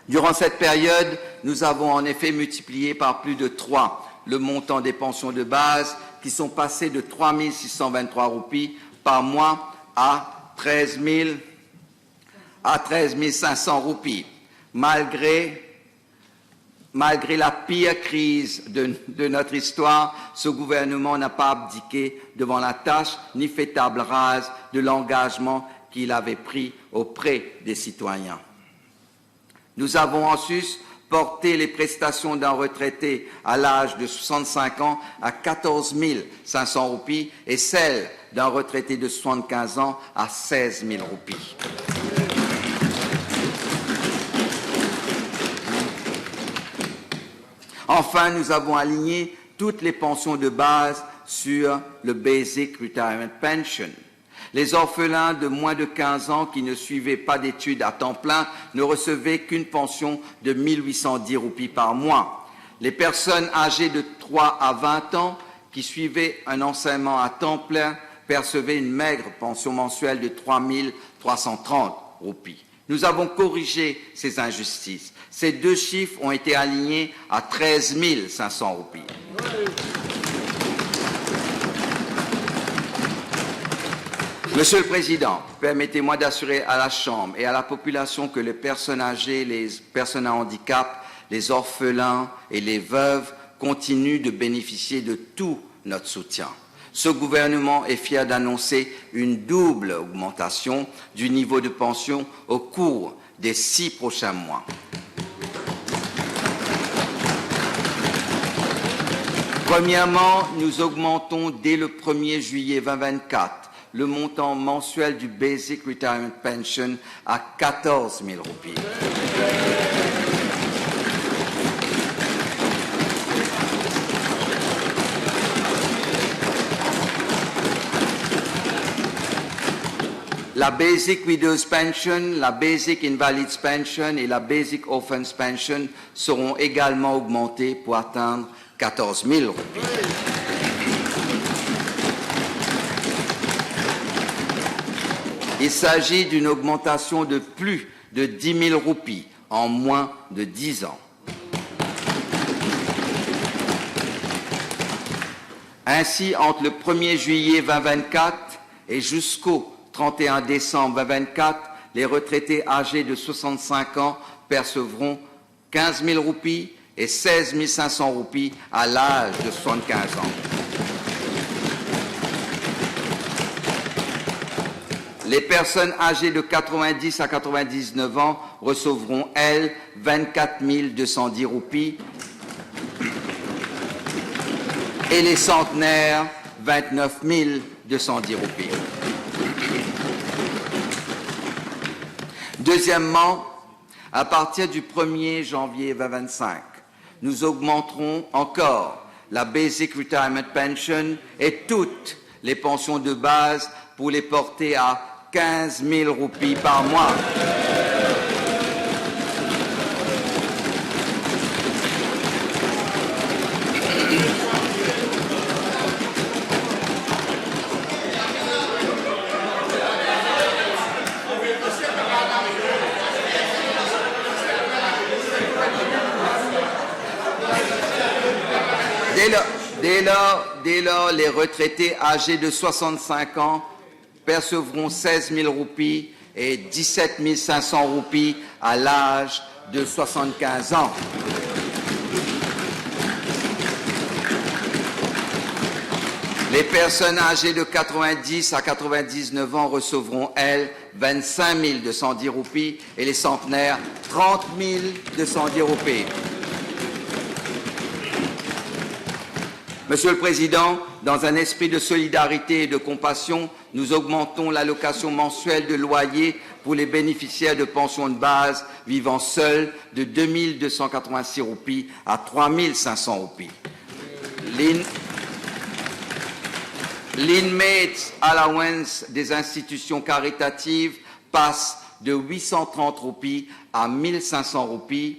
Durant cette période, nous avons en effet multiplié par plus de trois le montant des pensions de base, qui sont passées de trois mille six cent vingt-trois roupies par mois à treize mille, à treize mille cinq cents roupies. Malgré, malgré la pire crise de, de notre histoire, ce gouvernement n'a pas abdiqué devant la tâche, ni fait table rase de l'engagement qu'il avait pris auprès des citoyens. Nous avons ensuite porté les prestations d'un retraité à l'âge de soixante-cinq ans à quatorze mille cinq cents roupies et celles d'un retraité de soixante-quinze ans à seize mille roupies. Enfin, nous avons aligné toutes les pensions de base sur le Basic Retirement Pension. Les orphelins de moins de quinze ans qui ne suivaient pas d'études à temps plein ne recevaient qu'une pension de mille huit cent dix roupies par mois. Les personnes âgées de trois à vingt ans qui suivaient un enseignement à temps plein percevaient une maigre pension mensuelle de trois mille trois cent trente roupies. Nous avons corrigé ces injustices. Ces deux chiffres ont été alignés à treize mille cinq cents roupies. Monsieur le Président, permettez-moi d'assurer à la Chambre et à la population que les personnes âgées, les personnes à handicap, les orphelins et les veuves continuent de bénéficier de tout notre soutien. Ce gouvernement est fier d'annoncer une double augmentation du niveau de pension au cours des six prochains mois. Premièrement, nous augmentons dès le premier juillet vingt vingt-quatre le montant mensuel du Basic Retirement Pension à quatorze mille roupies. La Basic Widow's Pension, la Basic Invalid's Pension et la Basic Orphan's Pension seront également augmentées pour atteindre quatorze mille roupies. Il s'agit d'une augmentation de plus de dix mille roupies en moins de dix ans. Ainsi, entre le premier juillet vingt vingt-quatre et jusqu'au trente et un décembre vingt vingt-quatre, les retraités âgés de soixante-cinq ans percevront quinze mille roupies et seize mille cinq cents roupies à l'âge de soixante-quinze ans. Les personnes âgées de quatre-vingt-dix à quatre-vingt-dix-neuf ans recevront, elles, vingt-quatre mille deux cent dix roupies et les centenaires, vingt-neuf mille deux cent dix roupies. Deuxièmement, à partir du premier janvier vingt vingt-cinq, nous augmenterons encore la Basic Retirement Pension et toutes les pensions de base pour les porter à quinze mille roupies par mois. Dès lors, dès lors, dès lors, les retraités âgés de soixante-cinq ans percevront seize mille roupies et dix-sept mille cinq cents roupies à l'âge de soixante-quinze ans. Les personnes âgées de quatre-vingt-dix à quatre-vingt-dix-neuf ans recevront, elles, vingt-cinq mille deux cent dix roupies et les centenaires, trente mille deux cent dix roupies. Monsieur le Président, dans un esprit de solidarité et de compassion, nous augmentons l'allocation mensuelle de loyer pour les bénéficiaires de pension de base vivant seuls de deux mille deux cent quatre-vingt-six roupies à trois mille cinq cents roupies. L'in-, l'Inmates Allowance des institutions caritatives passe de huit cent trente roupies à mille cinq cents roupies.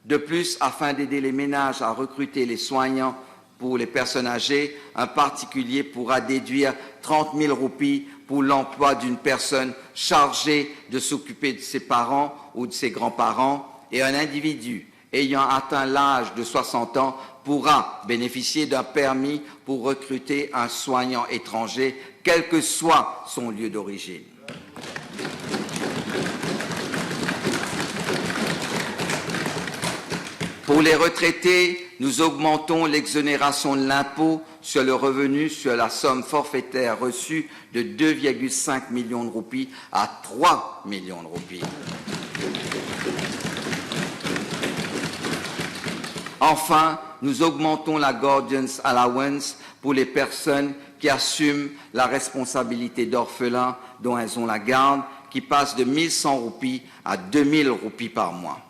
De plus, afin d'aider les ménages à recruter les soignants pour les personnes âgées, un particulier pourra déduire trente mille roupies pour l'emploi d'une personne chargée de s'occuper de ses parents ou de ses grands-parents, et un individu ayant atteint l'âge de soixante ans pourra bénéficier d'un permis pour recruter un soignant étranger, quel que soit son lieu d'origine. Pour les retraités, nous augmentons l'exonération de l'impôt sur le revenu sur la somme forfaitaire reçue de deux virgule cinq millions de roupies à trois millions de roupies. Enfin, nous augmentons la Guardian's Allowance pour les personnes qui assument la responsabilité d'orphelins dont elles ont la garde, qui passe de mille cent roupies à deux mille roupies par mois.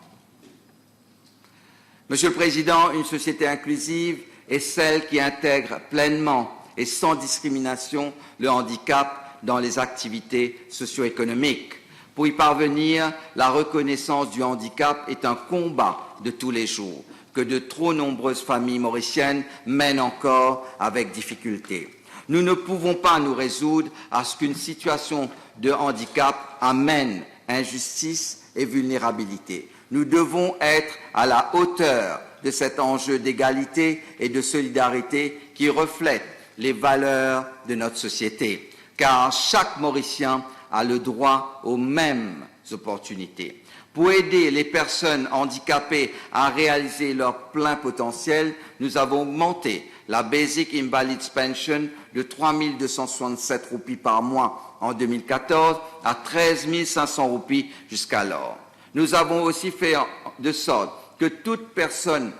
Monsieur le Président, une société inclusive est celle qui intègre pleinement et sans discrimination le handicap dans les activités socio-économiques. Pour y parvenir, la reconnaissance du handicap est un combat de tous les jours que de trop nombreuses familles mauriciennes mènent encore avec difficulté. Nous ne pouvons pas nous résoudre à ce qu'une situation de handicap amène injustice et vulnérabilité. Nous devons être à la hauteur de cet enjeu d'égalité et de solidarité qui reflète les valeurs de notre société, car chaque Mauricien a le droit aux mêmes opportunités. Pour aider les personnes handicapées à réaliser leur plein potentiel, nous avons augmenté la Basic Invalids Pension de trois mille deux cent soixante-sept roupies par mois en deux mille quatorze à treize mille cinq cents roupies jusqu'alors. Nous avons aussi fait en, de sorte que toute personne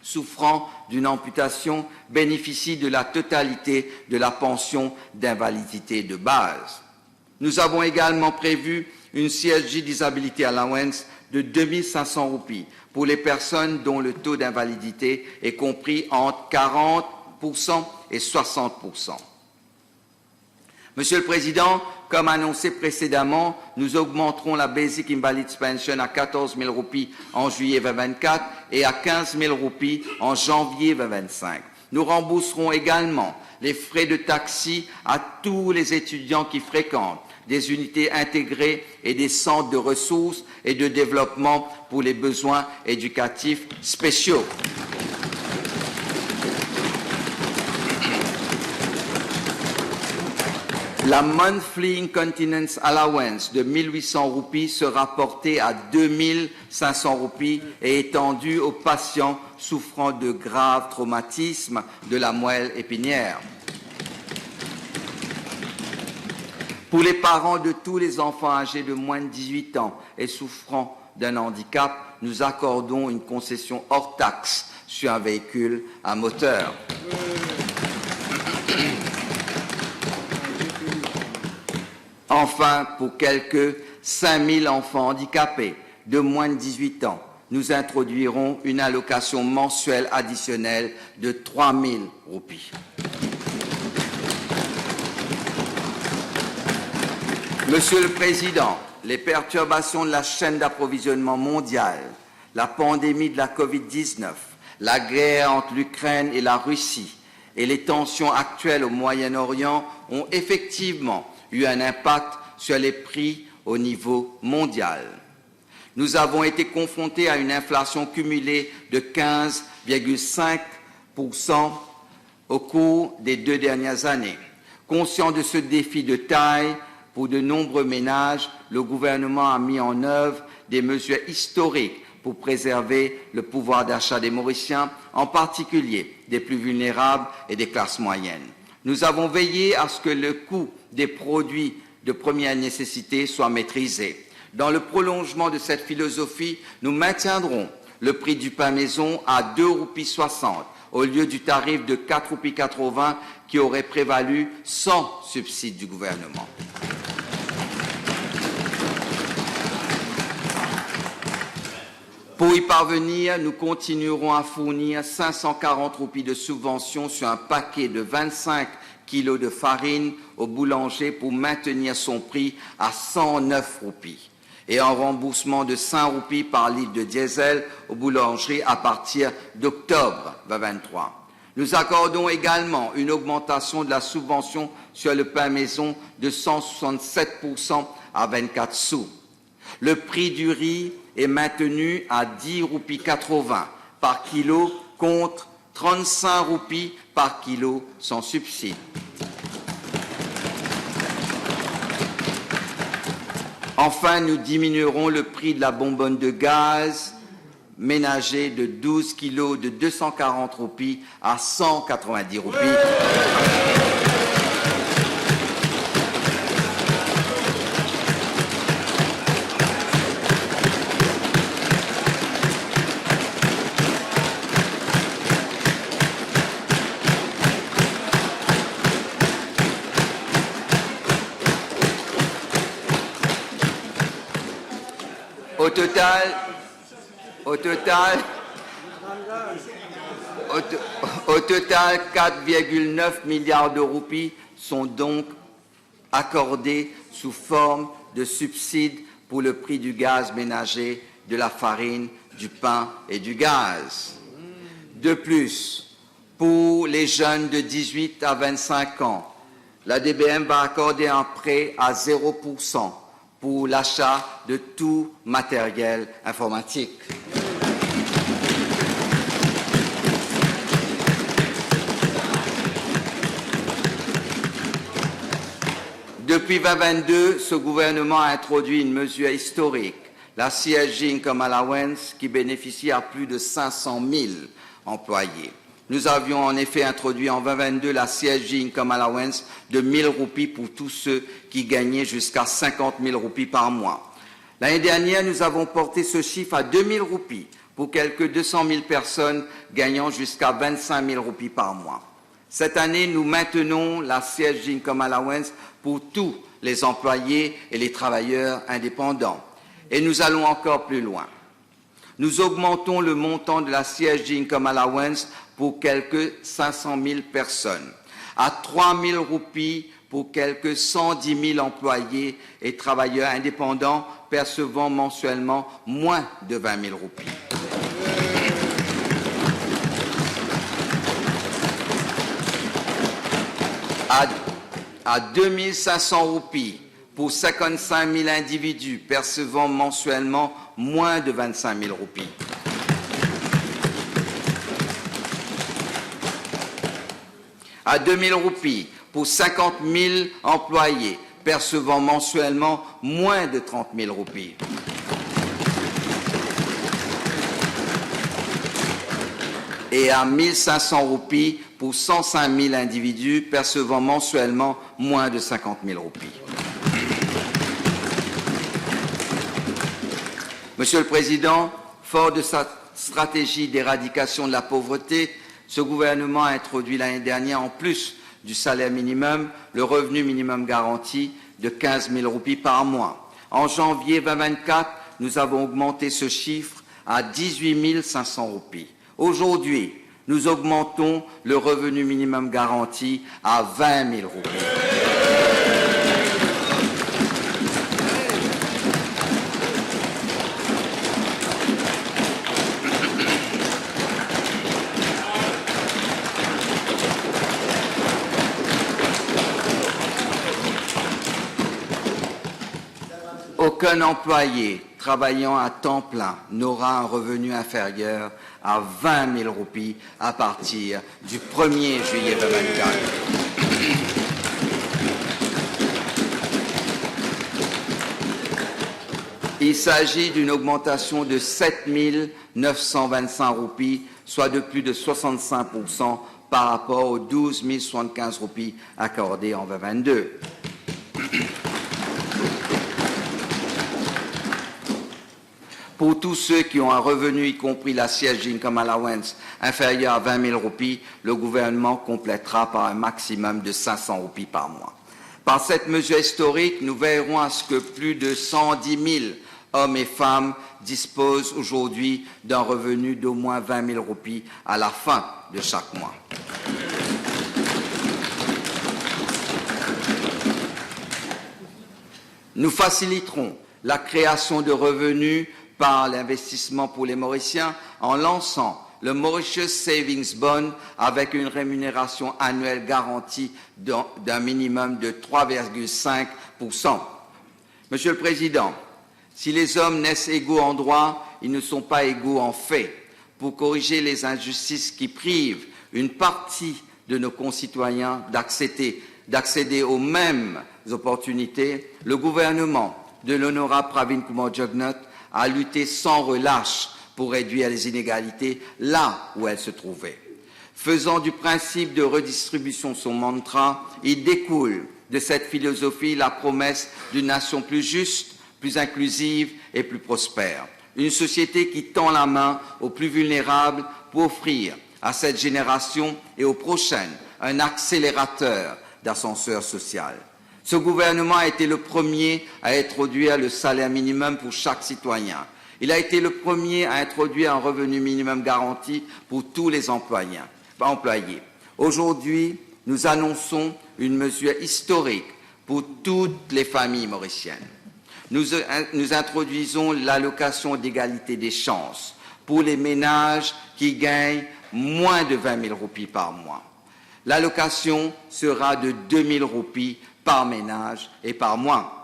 souffrant d'une amputation bénéficie de la totalité de la pension d'invalidité de base. Nous avons également prévu une C S G Disability Allowance de deux mille cinq cents roupies pour les personnes dont le taux d'invalidité est compris entre quarante pour cent et soixante pour cent. Monsieur le Président, comme annoncé précédemment, nous augmenterons la Basic Invalids Pension à quatorze mille roupies en juillet vingt vingt-quatre et à quinze mille roupies en janvier vingt vingt-cinq. Nous rembourserons également les frais de taxi à tous les étudiants qui fréquentent des unités intégrées et des centres de ressources et de développement pour les besoins éducatifs spéciaux. La monthly incontinence allowance de mille huit cents roupies sera portée à deux mille cinq cents roupies et étendue aux patients souffrant de graves traumatismes de la moelle épinière. Pour les parents de tous les enfants âgés de moins de dix-huit ans et souffrant d'un handicap, nous accordons une concession hors taxe sur un véhicule à moteur. Enfin, pour quelques cinq mille enfants handicapés de moins de dix-huit ans, nous introduirons une allocation mensuelle additionnelle de trois mille roupies. Monsieur le Président, les perturbations de la chaîne d'approvisionnement mondiale, la pandémie de la covid dix-neuf, la guerre entre l'Ukraine et la Russie et les tensions actuelles au Moyen-Orient ont effectivement eu un impact sur les prix au niveau mondial. Nous avons été confrontés à une inflation cumulée de quinze virgule cinq pour cent au cours des deux dernières années. Conscient de ce défi de taille pour de nombreux ménages, le gouvernement a mis en œuvre des mesures historiques pour préserver le pouvoir d'achat des Mauriciens, en particulier des plus vulnérables et des classes moyennes. Nous avons veillé à ce que le coût des produits de première nécessité soit maîtrisé. Dans le prolongement de cette philosophie, nous maintiendrons le prix du pain maison à deux roupies soixante au lieu du tarif de quatre roupies quatre-vingts qui aurait prévalu sans subside du gouvernement. Pour y parvenir, nous continuerons à fournir cinq cent quarante roupies de subvention sur un paquet de vingt-cinq kilos de farine au boulanger pour maintenir son prix à cent neuf roupies et un remboursement de cinq roupies par litre de diesel aux boulangeries à partir d'octobre vingt vingt-trois. Nous accordons également une augmentation de la subvention sur le pain maison de cent soixante-sept pour cent à vingt-quatre sous. Le prix du riz est maintenu à dix roupies quatre-vingts par kilo contre trente-cinq roupies par kilo sans subside. Enfin, nous diminuerons le prix de la bonbonne de gaz ménager de douze kilos de deux cent quarante roupies à cent quatre-vingt-dix roupies. Au total, au total, au to-, au total, quatre virgule neuf milliards de roupies sont donc accordées sous forme de subside pour le prix du gaz ménager, de la farine, du pain et du gaz. De plus, pour les jeunes de dix-huit à vingt-cinq ans, la D B M va accorder un prêt à zéro pour cent pour l'achat de tout matériel informatique. Depuis vingt vingt-deux, ce gouvernement a introduit une mesure historique, la C S G Income Allowance, qui bénéficie à plus de cinq cent mille employés. Nous avions en effet introduit en vingt vingt-deux la C S G Income Allowance de mille roupies pour tous ceux qui gagnaient jusqu'à cinquante mille roupies par mois. L'année dernière, nous avons porté ce chiffre à deux mille roupies pour quelques deux cent mille personnes gagnant jusqu'à vingt-cinq mille roupies par mois. Cette année, nous maintenons la C S G Income Allowance pour tous les employés et les travailleurs indépendants. Et nous allons encore plus loin. Nous augmentons le montant de la C S G Income Allowance pour quelques cinq cent mille personnes, à trois mille roupies pour quelques cent dix mille employés et travailleurs indépendants percevant mensuellement moins de vingt mille roupies. À, à deux mille cinq cents roupies pour cinquante-cinq mille individus percevant mensuellement moins de vingt-cinq mille roupies. À deux mille roupies pour cinquante mille employés percevant mensuellement moins de trente mille roupies et à mille cinq cents roupies pour cent cinq mille individus percevant mensuellement moins de cinquante mille roupies. Monsieur le Président, fort de sa stratégie d'éradication de la pauvreté, ce gouvernement a introduit l'année dernière, en plus du salaire minimum, le revenu minimum garanti de quinze mille roupies par mois. En janvier vingt vingt-quatre, nous avons augmenté ce chiffre à dix-huit mille cinq cents roupies. Aujourd'hui, nous augmentons le revenu minimum garanti à vingt mille roupies. Aucun employé travaillant à temps plein n'aura un revenu inférieur à vingt mille roupies à partir du premier juillet vingt vingt-quatre. Il s'agit d'une augmentation de sept mille neuf cent vingt-cinq roupies, soit de plus de soixante-cinq pour cent par rapport aux douze mille soixante-quinze roupies accordées en vingt vingt-deux. Pour tous ceux qui ont un revenu, y compris la siège income allowance, inférieur à vingt mille roupies, le gouvernement complétera par un maximum de cinq cents roupies par mois. Par cette mesure historique, nous veillerons à ce que plus de cent dix mille hommes et femmes disposent aujourd'hui d'un revenu d'au moins vingt mille roupies à la fin de chaque mois. Nous faciliterons la création de revenus par l'investissement pour les Mauriciens en lançant le Mauritius Savings Bond avec une rémunération annuelle garantie d'un, d'un minimum de trois virgule cinq pour cent. Monsieur le Président, si les hommes naissent égaux en droit, ils ne sont pas égaux en fait. Pour corriger les injustices qui privent une partie de nos concitoyens d'accéder, d'accéder aux mêmes opportunités, le gouvernement de l'honorable Pravin Kumar Jugnauth a lutté sans relâche pour réduire les inégalités là où elles se trouvaient. Faisant du principe de redistribution son mantra, il découle de cette philosophie la promesse d'une nation plus juste, plus inclusive et plus prospère. Une société qui tend la main aux plus vulnérables pour offrir à cette génération et aux prochaines un accélérateur d'ascenseur social. Ce gouvernement a été le premier à introduire le salaire minimum pour chaque citoyen. Il a été le premier à introduire un revenu minimum garanti pour tous les employés, employés. Aujourd'hui, nous annonçons une mesure historique pour toutes les familles mauriciennes. Nous, nous introduisons l'allocation d'égalité des chances pour les ménages qui gagnent moins de vingt mille roupies par mois. L'allocation sera de deux mille roupies par ménage et par mois.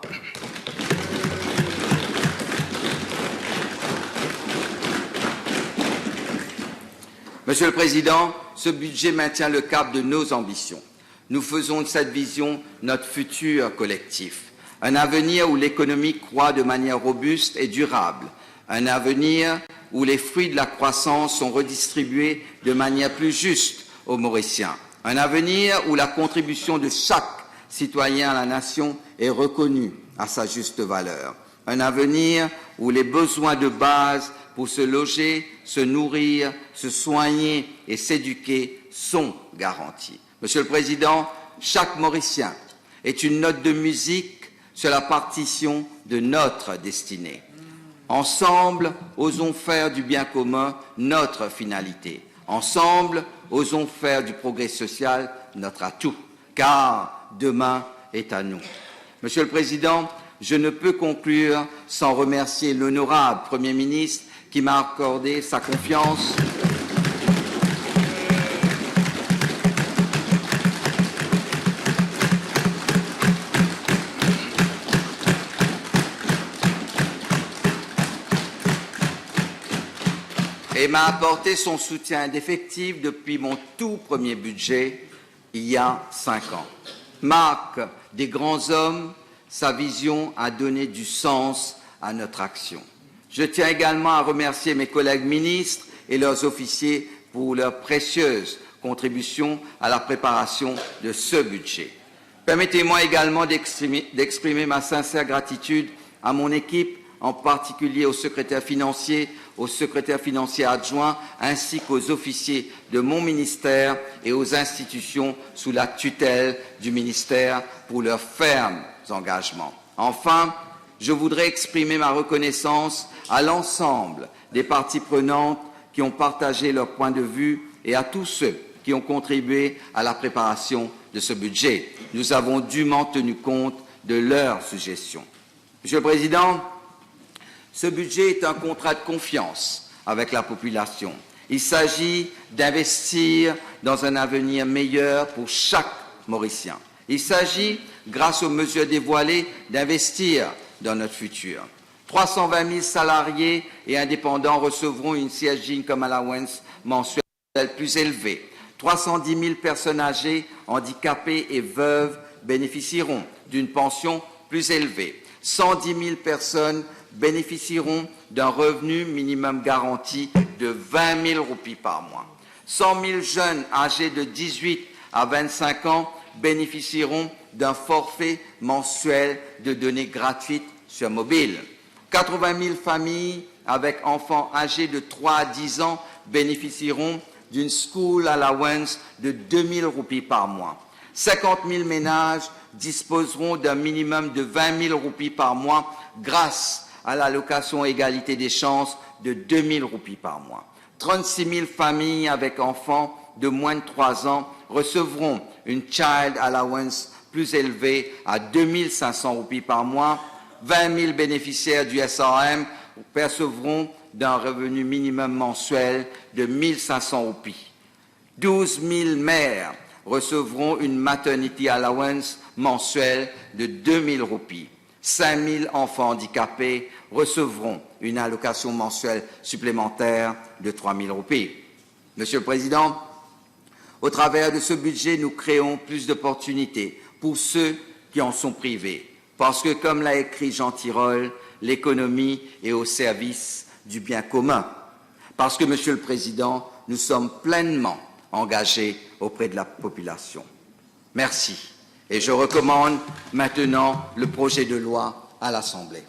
Monsieur le Président, ce budget maintient le cap de nos ambitions. Nous faisons de cette vision notre futur collectif. Un avenir où l'économie croît de manière robuste et durable. Un avenir où les fruits de la croissance sont redistribués de manière plus juste aux Mauriciens. Un avenir où la contribution de chaque citoyen à la nation est reconnue à sa juste valeur. Un avenir où les besoins de base pour se loger, se nourrir, se soigner et s'éduquer sont garantis. Monsieur le Président, chaque Mauricien est une note de musique sur la partition de notre destinée. Ensemble, osons faire du bien commun notre finalité. Ensemble, osons faire du progrès social notre atout. Car demain est à nous. Monsieur le Président, je ne peux conclure sans remercier l'honorable Premier ministre qui m'a accordé sa confiance et m'a apporté son soutien indéfectible depuis mon tout premier budget, il y a cinq ans. Marque des grands hommes, sa vision a donné du sens à notre action. Je tiens également à remercier mes collègues ministres et leurs officiers pour leur précieuse contribution à la préparation de ce budget. Permettez-moi également d'exprimer, d'exprimer ma sincère gratitude à mon équipe, en particulier au secrétaire financier, au secrétaire financier adjoint, ainsi qu'aux officiers de mon ministère et aux institutions sous la tutelle du ministère pour leurs fermes engagements. Enfin, je voudrais exprimer ma reconnaissance à l'ensemble des parties prenantes qui ont partagé leur point de vue et à tous ceux qui ont contribué à la préparation de ce budget. Nous avons dûment tenu compte de leurs suggestions. Monsieur le Président, ce budget est un contrat de confiance avec la population. Il s'agit d'investir dans un avenir meilleur pour chaque Mauricien. Il s'agit, grâce aux mesures dévoilées, d'investir dans notre futur. Trois cent vingt mille salariés et indépendants recevront une C S G Income Allowance mensuelle plus élevée. Trois cent dix mille personnes âgées, handicapées et veuves bénéficieront d'une pension plus élevée. Cent dix mille personnes bénéficieront d'un revenu minimum garanti de vingt mille roupies par mois. Cent mille jeunes âgés de dix-huit à vingt-cinq ans bénéficieront d'un forfait mensuel de données gratuites sur mobile. Quatre-vingt mille familles avec enfants âgés de trois à dix ans bénéficieront d'une school allowance de deux mille roupies par mois. Cinquante mille ménages disposeront d'un minimum de vingt mille roupies par mois grâce à l'allocation égalité des chances de deux mille roupies par mois. Trente-six mille familles avec enfants de moins de trois ans recevront une child allowance plus élevée à deux mille cinq cents roupies par mois. Vingt mille bénéficiaires du S R M percevront d'un revenu minimum mensuel de mille cinq cents roupies. Douze mille mères recevront une maternity allowance mensuelle de deux mille roupies. Cinq mille enfants handicapés recevront une allocation mensuelle supplémentaire de trois mille roupies. Monsieur le Président, au travers de ce budget, nous créons plus d'opportunités pour ceux qui en sont privés. Parce que, comme l'a écrit Jean Tirole, l'économie est au service du bien commun. Parce que, Monsieur le Président, nous sommes pleinement engagés auprès de la population. Merci. Et je recommande maintenant le projet de loi à l'Assemblée.